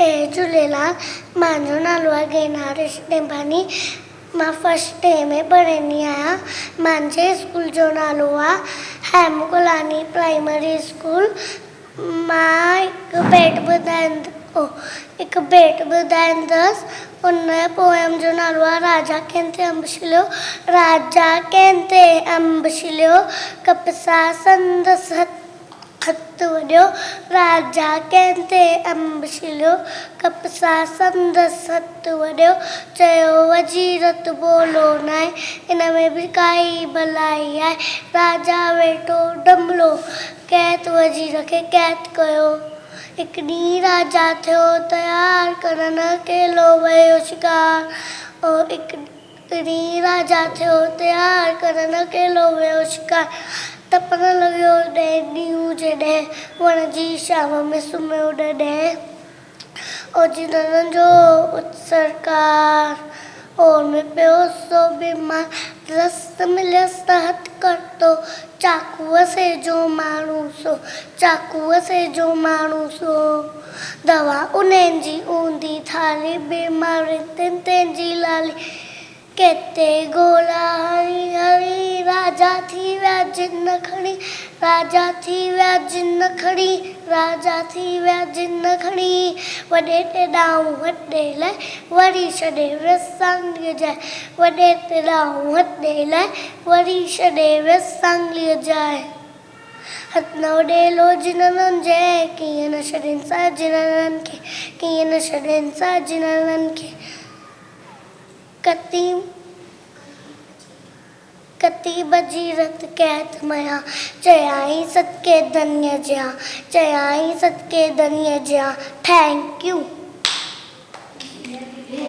جئي جهوليلال، منهنجو نالو آهي گينارش ڊيمباڻي، مان فرسٽ اي ۾ پڙهندي آهيان. منهنجي اسڪول جو نالو آهي هيمو گلاڻي پرائمري اسڪول. مان هڪ ڀيٽ ٻڌائيندو هڪ ڀيٽ ٻڌائيندس. ان پوئم جو نالو آهي راجا ڪنهن تي انب ڇليو. راجا ڪنهن تي انب ڇليو، ڪپسا سندس هٿ. هٿ وڍيو، راجا ڪنهن تي انب ڇليو، ڪپسا سندس هٿ وڍيو، چيو وزير ته ٻولو ناهي، ان ۾ به ڪائي ڀلائي آهي، راجا ويٺو ڊنبلو، قيد وزير کي قيد ڪيو. هڪ ڏينهن راجا ٿيو تيار، ڪرڻ اڪيلو ويو شڪار، هڪ ڏينهن راجا ٿيو تيار، ڪرڻ اڪيلو ويو شڪار. تپڻ لڳيو ڏهين ڏينهن جڏهن، وڻ جي ڇانو ۾ سمهيو ڏڏهن. اوجهڙن جو اٿ سرڪار، اور ۾ پيو سو بيمار. رس مليس ته هٿ ڪرتو، چاقوء سي جو ماڻهو سو، چاقوء سي جو ماڻهو سو. دوا انهن جي اونڌي ٿالهي، بيمارين تن تنهن جي لالي. ڪيتي گولا هڻي هڻي، راجا ٿي ويا جن کڻي، راجا ٿي ويا جن کڻي، راجا ٿي ويا جن کڻي. وڏي تي ڏانهن هڏي لئه، وري ڇڏي ويس سانگليء جاء. وڏي تي ڏانهن هڏي لئه، وري ڇڏي ويس سانگليء جاء. هٿ نه اڏيلو جنن جي، ڪيئن نه ڇڏين ساجنن کي، ڪيئن نه ڇڏين ساجنن کي. ڪتي ڪتي بجي رت قيد ميان، چيائين صدقي ڌنيء جيان، چيائين صدقي ڌنيء جيان. Thank you.